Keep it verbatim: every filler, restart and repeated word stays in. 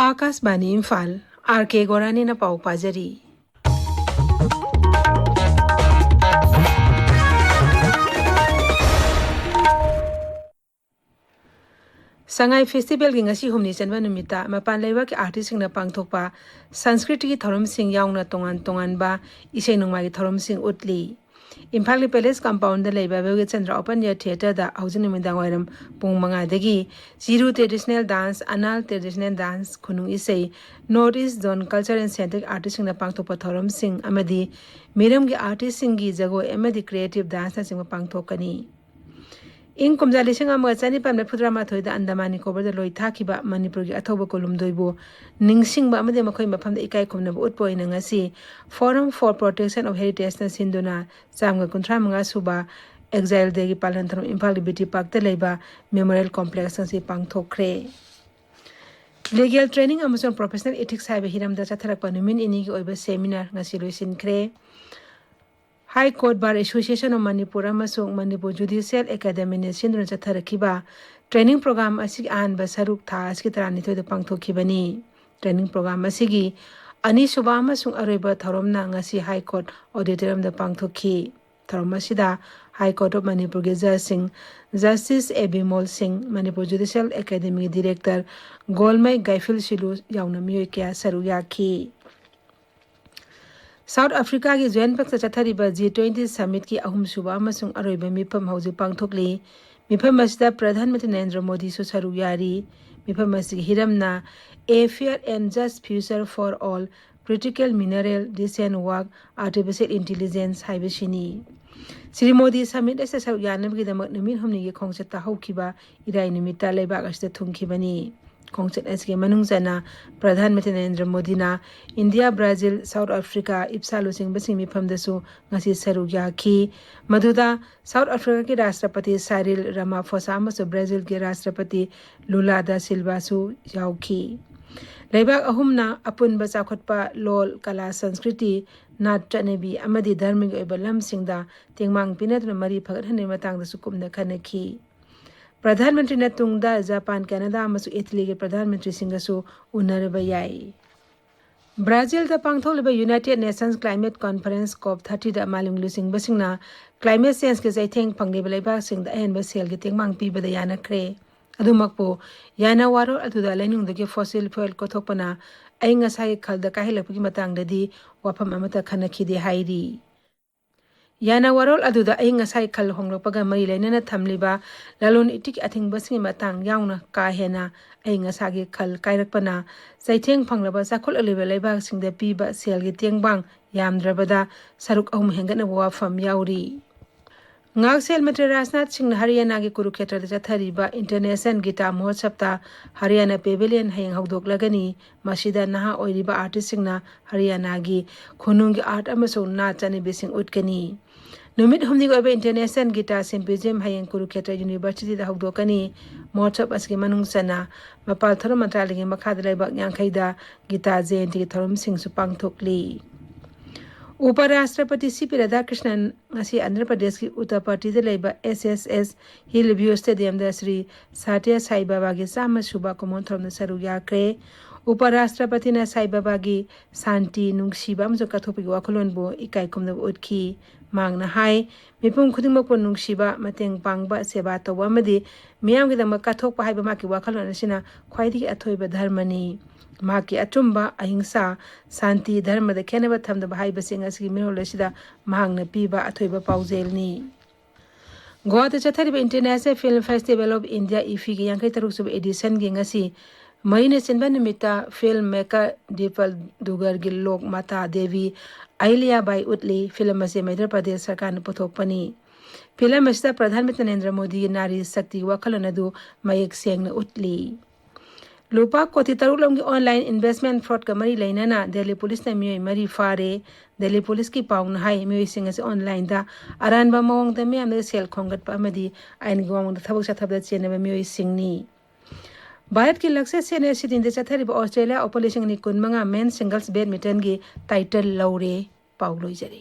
ꯑꯥꯀꯥꯁꯕꯥꯅꯤ Imphal, R ꯀꯦ ꯒꯣꯔꯥꯅꯤꯅ ꯄꯥꯎ ꯄꯥꯖꯔꯤ꯫ ꯁꯉꯥꯏ ꯐꯦꯁꯇꯤꯚꯦꯜꯒꯤ ꯉꯁꯤ ꯍꯨꯝꯅꯤ ꯆꯟꯕ ꯅꯨꯃꯤꯠꯇ ꯃꯄꯥꯟ ꯂꯩꯕꯥꯛꯀꯤ ꯑꯥꯔꯇꯤꯁꯁꯤꯡꯅ ꯄꯥꯡꯊꯣꯛꯄ ꯁꯪꯁꯀ꯭ꯔꯤꯇꯤꯒꯤ ꯊꯧꯔꯝꯁꯤꯡ ꯌꯥꯎꯅ ꯇꯣꯉꯥꯟ ꯇꯣꯉꯥꯟꯕ ꯏꯁꯩ ꯅꯣꯡꯃꯥꯏꯒꯤ ꯊꯧꯔꯝꯁꯤꯡ ꯎꯠꯂꯤ꯫ ꯏꯝꯐꯥꯜꯒꯤ ꯄꯦꯂꯦꯁ ꯀꯝꯄꯥꯎꯟꯗ ꯂꯩꯕ ꯕꯤꯕꯦꯀꯆꯟꯗ꯭ꯔ ꯑꯣꯄꯟ ꯑꯦꯌꯔ ꯊꯤꯌꯦꯇꯔꯗ ꯍꯧꯖꯤꯛ ꯅꯨꯃꯤꯗꯥꯡ ꯋꯥꯏꯔꯝ ꯄꯨꯡ ꯃꯉꯥꯗꯒꯤ ꯆꯤꯔꯨ ꯇ꯭ꯔꯦꯗꯤꯁꯅꯦꯜ ꯗꯥꯟꯁ, ꯑꯅꯥꯜ ꯇ꯭ꯔꯦꯗꯤꯁꯅꯦꯜ ꯗꯥꯟꯁ, ꯈꯨꯅꯨꯡ ꯏꯁꯩ, North East Zone Culture and ꯁꯦꯟꯇꯔꯒꯤ ꯑꯥꯔꯇꯤꯁꯁꯤꯡꯅ ꯄꯥꯡꯊꯣꯛꯄ ꯊꯧꯔꯝꯁꯤꯡ ꯑꯃꯗꯤ ꯃꯤꯔꯝꯒꯤ ꯑꯥꯔꯇꯤꯁꯁꯤꯡꯒꯤ ꯖꯒꯣꯏ ꯑꯃꯗꯤ ꯀ꯭ꯔꯤꯌꯦꯇꯤꯚ ꯗꯥꯟꯁꯅꯆꯤꯡꯕ ꯄꯥꯡꯊꯣꯛꯀꯅꯤ꯫ ꯏꯪ ꯀꯨꯝꯖꯥ ꯂꯤꯁꯤꯡ ꯑꯃꯒ ꯆꯅꯤꯄꯥꯟ ꯃꯔꯤꯐꯨꯇꯔꯥ ꯃꯥꯊꯣꯏꯗ ꯑꯟꯗꯃꯥꯟ ꯅꯤꯀꯣꯕꯔꯗ ꯂꯣꯏ ꯊꯥꯈꯤꯕ ꯃꯅꯤꯄꯨꯔꯒꯤ ꯑꯊꯧꯕ ꯀꯨꯟꯍꯨꯝꯗꯣꯏꯕꯨ ꯅꯤꯡꯁꯤꯡꯕ ꯑꯃꯗꯤ ꯃꯈꯣꯏ ꯃꯐꯝꯗ ꯏꯀꯥꯏ ꯈꯨꯝꯅꯕ ꯎꯠꯄ ꯑꯣꯏꯅ ꯉꯁꯤ Forum for Protection of Heritageꯅ ꯁꯤꯟꯗꯨꯅ ꯆꯥꯝꯃꯒ ꯀꯨꯟꯊ꯭ꯔꯥ ꯃꯉꯥ ꯁꯨꯕ ꯑꯦꯛꯖꯥꯏꯜ ꯗꯦꯒꯤ ꯄꯥꯂꯟ ꯊꯧꯔꯝ ꯏꯝꯐꯥꯜꯒꯤ ꯕꯤ ꯇꯤ ꯄꯥꯔꯛꯇ ꯂꯩꯕ ꯃꯦꯃꯣꯔꯤꯌꯦꯜ ꯀꯣꯝꯄ꯭ꯂꯦꯛꯁ ꯑꯁꯤ ꯄꯥꯡꯊꯣꯛꯈ꯭ꯔꯦ꯫ ꯂꯤꯒꯦꯜ ꯇ꯭ꯔꯦꯅꯤꯡ ꯑꯃꯁꯨꯡ ꯄ꯭ꯔꯣꯐꯦꯁꯅꯦꯜ ꯏꯊꯤꯛꯁ ꯍꯥꯏꯕ ꯍꯤꯔꯝꯗ ꯆꯠꯊꯔꯛꯄ ꯅꯨꯃꯤꯠ ꯅꯤꯅꯤꯒꯤ ꯑꯣꯏꯕ ꯁꯦꯃꯤꯅꯥꯔ ꯉꯁꯤ ꯂꯣꯏꯁꯤꯟꯈ꯭ꯔꯦ꯫ High Court Bar Association of Manipur ꯑꯃꯁꯨꯡ ꯃꯅꯤꯄꯨꯔ ꯖꯨꯗꯤꯁꯤꯌꯦꯜ ꯑꯦꯀꯥꯗꯦꯃꯤꯅ ꯁꯤꯟꯗꯨꯅ ꯆꯠꯊꯔꯛꯈꯤꯕ ꯇ꯭ꯔꯦꯅꯤꯡ ꯄ꯭ꯔꯣꯒ꯭ꯔꯥꯝ ꯑꯁꯤꯒꯤ ꯑꯍꯥꯟꯕ ꯁꯔꯨꯛ ꯊꯥ ꯑꯁꯤꯒꯤ ꯇꯔꯥꯅꯤꯊꯣꯏꯗ ꯄꯥꯡꯊꯣꯛꯈꯤꯕꯅꯤ꯫ ꯇ꯭ꯔꯦꯅꯤꯡ ꯄ꯭ꯔꯣꯒ꯭ꯔꯥꯝ ꯑꯁꯤꯒꯤ ꯑꯅꯤꯁꯨꯕ ꯑꯃꯁꯨꯡ ꯑꯔꯣꯏꯕ ꯊꯧꯔꯝꯅ ꯉꯁꯤ ꯍꯥꯏ ꯀꯣꯔꯠ ꯑꯣꯗꯤꯇꯣꯔꯤꯌꯝꯗ ꯄꯥꯡꯊꯣꯛꯈꯤ꯫ ꯊꯧꯔꯝ ꯑꯁꯤꯗ ꯍꯥꯏ ꯀꯣꯔꯠ ꯑꯣꯐ ꯃꯅꯤꯄꯨꯔꯒꯤ ꯖꯖꯁꯤꯡ ꯖꯁꯇꯤꯁ ꯑꯦ ꯕꯤꯃꯣꯜ ꯁꯤꯡ, ꯃꯅꯤꯄꯨꯔ ꯖꯨꯗꯤꯁꯤꯌꯦꯜ ꯑꯦꯀꯥꯗꯦꯃꯤꯒꯤ ꯗꯤꯔꯦꯛꯇꯔ ꯒꯣꯜꯃꯩ ꯒꯥꯏꯐꯤꯜ ꯁꯤꯂꯨ ꯌꯥꯎꯅ ꯃꯤꯑꯣꯏ ꯀꯌꯥ ꯁꯔꯨꯛ ꯌꯥꯈꯤ꯫ ꯁꯥꯎꯠ ꯑꯐ꯭ꯔꯤꯀꯥꯒꯤ ꯖꯣꯍꯦꯟꯁꯕꯔꯒꯇ ꯆꯠꯊꯔꯤꯕ ꯖꯤ ꯇ꯭ꯋꯦꯟꯇꯤ ꯁꯃꯤꯠꯀꯤ ꯑꯍꯨꯝꯁꯨꯕ ꯑꯃꯁꯨꯡ ꯑꯔꯣꯏꯕ ꯃꯤꯐꯝ ꯍꯧꯖꯤꯛ ꯄꯥꯡꯊꯣꯛꯂꯤ꯫ ꯃꯤꯐꯝ ꯑꯁꯤꯗ ꯄ꯭ꯔꯙꯥꯟ ꯃꯟꯇ꯭ꯔꯤ ꯅꯔꯦꯟꯗ꯭ꯔ ꯃꯣꯗꯤꯁꯨ ꯁꯔꯨꯛ ꯌꯥꯔꯤ꯫ ꯃꯤꯐꯝ ꯑꯁꯤꯒꯤ ꯍꯤꯔꯝꯅ A Fair and Just Future for All, Critical Mineral, Decent Work, Artificial Intelligence ꯍꯥꯏꯕꯁꯤꯅꯤ꯫ ꯁ꯭ꯔꯤ ꯃꯣꯗꯤ ꯁꯃꯤꯠ ꯑꯁꯤꯗ ꯁꯔꯨꯛ ꯌꯥꯅꯕꯒꯤꯗꯃꯛ ꯅꯨꯃꯤꯠ ꯍꯨꯝꯅꯤꯒꯤ ꯈꯣꯡꯆꯠꯇ ꯍꯧꯈꯤꯕ ꯏꯔꯥꯏ ꯅꯨꯃꯤꯠꯇ ꯂꯩꯕꯥꯛ ꯑꯁꯤꯗ ꯊꯨꯡꯈꯤꯕꯅꯤ꯫ ꯈꯣꯡꯆꯠ ꯑꯁꯤꯒꯤ ꯃꯅꯨꯡ ꯆꯟꯅ ꯄ꯭ꯔꯙꯥꯟ ꯃꯟꯇ꯭ꯔꯤ ꯅꯔꯦꯟꯗ꯭ꯔ ꯃꯣꯗꯤꯅ ꯏꯟꯗꯤꯌꯥ, ꯕ꯭ꯔꯥꯖꯤꯜ, ꯁꯥꯎꯠ ꯑꯐ꯭ꯔꯤꯀꯥ, ꯏꯞꯁꯥ ꯂꯨꯆꯤꯡꯕꯁꯤꯡ ꯃꯤꯐꯝꯗꯁꯨ ꯉꯁꯤ ꯁꯔꯨꯛ ꯌꯥꯈꯤ꯫ ꯃꯗꯨꯗ ꯁꯥꯎꯠ ꯑꯐ꯭ꯔꯤꯀꯥꯒꯤ ꯔꯥꯁꯇ꯭ꯔꯄꯇꯤ ꯁꯥꯏꯔꯤꯜ ꯔꯥꯃꯥꯐꯣꯁꯥ ꯑꯃꯁꯨꯡ ꯕ꯭ꯔꯥꯖꯤꯜꯒꯤ ꯔꯥꯁꯇ꯭ꯔꯄꯇꯤ ꯂꯨꯂꯥ ꯗꯥ ꯁꯤꯜꯚꯥꯁꯨ ꯌꯥꯎꯈꯤ꯫ ꯂꯩꯕꯥꯛ ꯑꯍꯨꯝꯅ ꯑꯄꯨꯟꯕ ꯆꯥꯎꯈꯠꯄ, ꯂꯣꯜ, ꯀꯂꯥ, ꯁꯪꯁꯀ꯭ꯔꯤꯇꯤ, ꯅꯥꯠ ꯆꯠꯅꯕꯤ ꯑꯃꯗꯤ ꯙꯔꯃꯒꯤ ꯑꯣꯏꯕ ꯂꯝꯁꯤꯡꯗ ꯇꯦꯡꯕꯥꯡ ꯄꯤꯅꯗꯨꯅ ꯃꯔꯤ ꯐꯒꯠꯍꯟꯕꯒꯤ ꯃꯇꯥꯡꯗꯁꯨ ꯀꯨꯞꯅ ꯈꯟꯅꯈꯤ꯫ ꯄ꯭ꯔꯙꯥꯟ ꯃꯟꯇ꯭ꯔꯤꯅ ꯇꯨꯡꯗ ꯖꯄꯥꯟ, ꯀꯦꯅꯥꯗꯥ ꯑꯃꯁꯨꯡ ꯏꯇꯂꯤꯒꯤ ꯄ꯭ꯔꯙꯥꯟ ꯃꯟꯇ꯭ꯔꯤꯁꯤꯡꯒꯁꯨ ꯎꯅꯔꯕ ꯌꯥꯏ꯫ ꯕ꯭ꯔꯥꯖꯤꯜꯗ ꯄꯥꯡꯊꯣꯛꯂꯤꯕ United Nations Climate Conference COP thirtyꯗ ꯃꯥꯂꯦꯝꯒꯤ ꯂꯨꯆꯤꯡꯕꯁꯤꯡꯅ climate changeꯀꯤ ꯆꯩꯊꯦꯡ ꯐꯪꯂꯤꯕ ꯂꯩꯕꯥꯛꯁꯤꯡꯗ ꯑꯍꯦꯟꯕ ꯁꯦꯜꯒꯤ ꯇꯦꯡꯕꯥꯡ ꯄꯤꯕꯗ ꯌꯥꯅꯈ꯭ꯔꯦ꯫ ꯑꯗꯨꯃꯛꯄꯨ, ꯌꯥꯅ ꯋꯥꯔꯣꯜ ꯑꯗꯨꯗ ꯂꯩꯅꯨꯡꯗꯒꯤ fossil fuel ꯀꯣꯠꯊꯣꯛꯄꯅ ꯑꯏꯪ ꯑꯁꯥꯒꯤ ꯈꯜꯗ ꯀꯥꯏꯍꯜꯂꯛꯄꯒꯤ ꯃꯇꯥꯡꯗꯗꯤ ꯋꯥꯐꯝ ꯑꯃꯠꯇ ꯈꯟꯅꯈꯤꯗꯦ ꯍꯥꯏꯔꯤ꯫ ꯌꯥꯅ ꯋꯥꯔꯣꯜ ꯑꯗꯨꯗ ꯑꯏꯪ ꯑꯁꯥꯒꯤ ꯈꯜ ꯍꯣꯡꯂꯛꯄꯒ ꯃꯔꯤ ꯂꯩꯅꯅ ꯊꯝꯂꯤꯕ ꯂꯂꯣꯟ ꯏꯇꯤꯛꯀꯤ ꯑꯊꯤꯡꯕꯁꯤꯡꯒꯤ ꯃꯇꯥꯡ ꯌꯥꯎꯅ ꯀꯥ ꯍꯦꯟꯅ ꯑꯏꯪ ꯑꯁꯥꯒꯤ ꯈꯜ ꯀꯥꯏꯔꯛꯄꯅ ꯆꯩꯊꯦꯡ ꯐꯪꯂꯕ ꯆꯥꯎꯈꯠꯂꯛꯂꯤꯕ ꯂꯩꯕꯥꯛꯁꯤꯡꯗ ꯄꯤꯕ ꯁꯦꯜꯒꯤ ꯇꯦꯡꯕꯥꯡ ꯌꯥꯝꯗ꯭ꯔꯕꯗ ꯁꯔꯨꯛ ꯑꯍꯨꯝ ꯍꯦꯟꯒꯠꯅꯕ ꯋꯥꯐꯝ ꯌꯥꯎꯔꯤ꯫ ꯉꯥꯛꯁꯦꯜ ꯃꯟꯇ꯭ꯔꯤ ꯔꯥꯖꯅꯥꯊ ꯁꯤꯡꯅ ꯍꯔꯤꯌꯥꯅꯥꯒꯤ ꯀꯨꯔꯨꯈꯦꯇ꯭ꯔꯗ ꯆꯠꯊꯔꯤꯕ International Guitar ꯃꯍꯣꯠꯁꯕꯇ ꯍꯔꯤꯌꯥꯅꯥ Pavilion ꯍꯌꯦꯡ ꯍꯧꯗꯣꯛꯂꯒꯅꯤ꯫ ꯃꯁꯤꯗ ꯅꯍꯥ ꯑꯣꯏꯔꯤꯕ artistꯁꯤꯡꯅ ꯍꯔꯤꯌꯥꯅꯥꯒꯤ ꯈꯨꯅꯨꯡꯒꯤ art ꯑꯃꯁꯨꯡ ꯅꯥꯠ ꯆꯠꯅꯕꯤꯁꯤꯡ ꯎꯠꯀꯅꯤ꯫ ꯅꯨꯃꯤꯠ ꯍꯨꯝꯅꯤꯒꯤ ꯑꯣꯏꯕ International Guitar Symposium ꯍꯌꯦꯡ ꯀꯨꯔꯨꯈꯦꯇ꯭ꯔ Universityꯗ ꯍꯧꯗꯣꯛꯀꯅꯤ꯫ ꯃꯍꯣꯠꯁꯕ ꯑꯁꯤꯒꯤ ꯃꯅꯨꯡ ꯆꯟꯅ ꯃꯄꯥꯜ ꯊꯧꯔꯝ ꯃꯟꯇ꯭ꯔꯥꯂꯌꯒꯤ ꯃꯈꯥꯗ ꯂꯩꯕ ꯌꯥꯡꯈꯩꯗ ꯒꯤꯇꯥ ꯖꯌꯟꯇꯤꯒꯤ ꯊꯧꯔꯝꯁꯤꯡꯁꯨ ꯄꯥꯡꯊꯣꯛꯂꯤ꯫ ꯎꯄ ꯔꯥꯁꯇ꯭ꯔꯄꯇꯤ ꯁꯤ ꯄꯤ ꯔꯥꯙꯥꯀ꯭ꯔꯤꯁꯅꯟ ꯉꯁꯤ ꯑꯟꯙ꯭ꯔ ꯄ꯭ꯔꯗꯦꯁꯀꯤ ꯎꯇꯔꯄꯥꯇꯤꯗ ꯂꯩꯕ S S S Hillview Stadiumꯗ Shri ꯁꯥꯇ꯭ꯌ ꯁꯥꯏ ꯕꯥꯕꯥꯒꯤ ꯆꯥꯝꯃ ꯁꯨꯕ ꯀꯨꯃꯣꯟ ꯊꯧꯔꯝꯗ ꯁꯔꯨꯛ ꯌꯥꯈ꯭ꯔꯦ꯫ ꯎꯄ ꯔꯥꯁꯇ꯭ꯔꯄꯇꯤꯅ ꯁꯥꯏ ꯕꯥꯕꯥꯒꯤ ꯁꯥꯟꯇꯤ, ꯅꯨꯡꯁꯤꯕ ꯑꯃꯁꯨꯡ ꯀꯠꯊꯣꯛꯄꯒꯤ ꯋꯥꯈꯜꯂꯣꯟꯕꯨ ꯏꯀꯥꯏ ꯈꯨꯝꯅꯕ ꯎꯠꯈꯤ꯫ ꯃꯍꯥꯛꯅ ꯍꯥꯏ, ꯃꯤꯄꯨꯝ ꯈꯨꯗꯤꯡꯃꯛꯄꯨ ꯅꯨꯡꯁꯤꯕ, ꯃꯇꯦꯡ ꯄꯥꯡꯕ, ꯁꯦꯕꯥ ꯇꯧꯕ ꯑꯃꯗꯤ ꯃꯤꯌꯥꯝꯒꯤꯗꯃꯛ ꯀꯠꯊꯣꯛꯄ ꯍꯥꯏꯕ ꯃꯍꯥꯛꯀꯤ ꯋꯥꯈꯜꯂꯣꯟ ꯑꯁꯤꯅ ꯈ꯭ꯋꯥꯏꯗꯒꯤ ꯑꯊꯣꯏꯕ ꯙꯔꯃꯅꯤ꯫ ꯃꯍꯥꯛꯀꯤ ꯑꯆꯨꯝꯕ, ꯑꯍꯤꯡꯁꯥ, ꯁꯥꯟꯇꯤ, ꯙꯔꯃꯗ ꯈꯦꯠꯅꯕ ꯊꯝꯗꯕ ꯍꯥꯏꯕꯁꯤꯡ ꯑꯁꯤꯒꯤ ꯃꯤꯔꯣꯜ ꯑꯁꯤꯗ ꯃꯍꯥꯛꯅ ꯄꯤꯕ ꯑꯊꯣꯏꯕ ꯄꯥꯎꯖꯦꯜꯅꯤ꯫ ꯒꯣꯋꯥꯗ ꯆꯠꯊꯔꯤꯕ International Film Festival of India, IFFIꯒꯤ ꯌꯥꯡꯈꯩ ꯇꯔꯨꯛ ꯁꯨꯕ editionꯒꯤ ꯉꯁꯤ ꯃꯔꯤꯅ ꯆꯟꯕ ꯅꯨꯃꯤꯠꯇ film maker ꯗꯤꯄꯜ ꯗꯨꯒꯔꯒꯤ ꯂꯣꯛ ꯃꯥꯇꯥ ꯗꯦꯕꯤ ꯑꯍꯤꯂ꯭ꯌꯥꯕꯥꯏ ꯎꯠꯂꯤ꯫ Film ꯑꯁꯤ ꯃꯙ꯭ꯌ ꯄ꯭ꯔꯗꯦꯁ ꯁꯔꯀꯥꯔꯅ ꯄꯨꯊꯣꯛꯄꯅꯤ꯫ Film ꯑꯁꯤꯗ ꯄ꯭ꯔꯙꯥꯟ ꯃꯟꯇ꯭ꯔꯤ ꯅꯔꯦꯟꯗ꯭ꯔ ꯃꯣꯗꯤꯒꯤ ꯅꯥꯔꯤ ꯁꯛꯇꯤꯒꯤ ꯋꯥꯈꯜꯂꯣꯟ ꯑꯗꯨ ꯃꯌꯦꯛ ꯁꯦꯡꯅ ꯎꯠꯂꯤ꯫ ꯂꯨꯄꯥ ꯀꯣꯇꯤ ꯇꯔꯨꯛ ꯂꯣꯝꯒꯤ online investment fraudꯀ ꯃꯔꯤ ꯂꯩꯅꯅ ꯗꯦꯜꯂꯤ ꯄꯨꯂꯤꯁꯅ ꯃꯤꯑꯣꯏ ꯃꯔꯤ ꯐꯥꯔꯦ꯫ ꯗꯦꯜꯂꯤ ꯄꯨꯂꯤꯁꯀꯤ ꯄꯥꯎꯅ ꯍꯥꯏ, ꯃꯤꯑꯣꯏꯁꯤꯡ ꯑꯁꯤ onlineꯗ ꯑꯔꯥꯟꯕ ꯃꯑꯣꯡꯗ ꯃꯤꯌꯥꯝꯗ ꯁꯦꯜ ꯈꯣꯝꯒꯠꯄ ꯑꯃꯗꯤ ꯑꯥꯏꯟꯒꯤ ꯃꯑꯣꯡꯗ ꯊꯕꯛ ꯆꯠꯊꯕꯗ ꯆꯦꯟꯅꯕ ꯃꯤꯑꯣꯏꯁꯤꯡꯅꯤ꯫ ꯚꯥꯔꯠꯀꯤ ꯂꯛꯁꯦꯁ ꯁꯦꯟꯅ ꯁꯤꯗꯅꯤꯗ ꯆꯠꯊꯔꯤꯕ Australia Open ꯂꯤꯁꯤꯡ ꯑꯅꯤ ꯀꯨꯟꯃꯉꯥ men's singles badmintonꯒꯤ title ꯂꯧꯔꯦ꯫ ꯄꯥꯎ ꯂꯣꯏꯖꯔꯦ꯫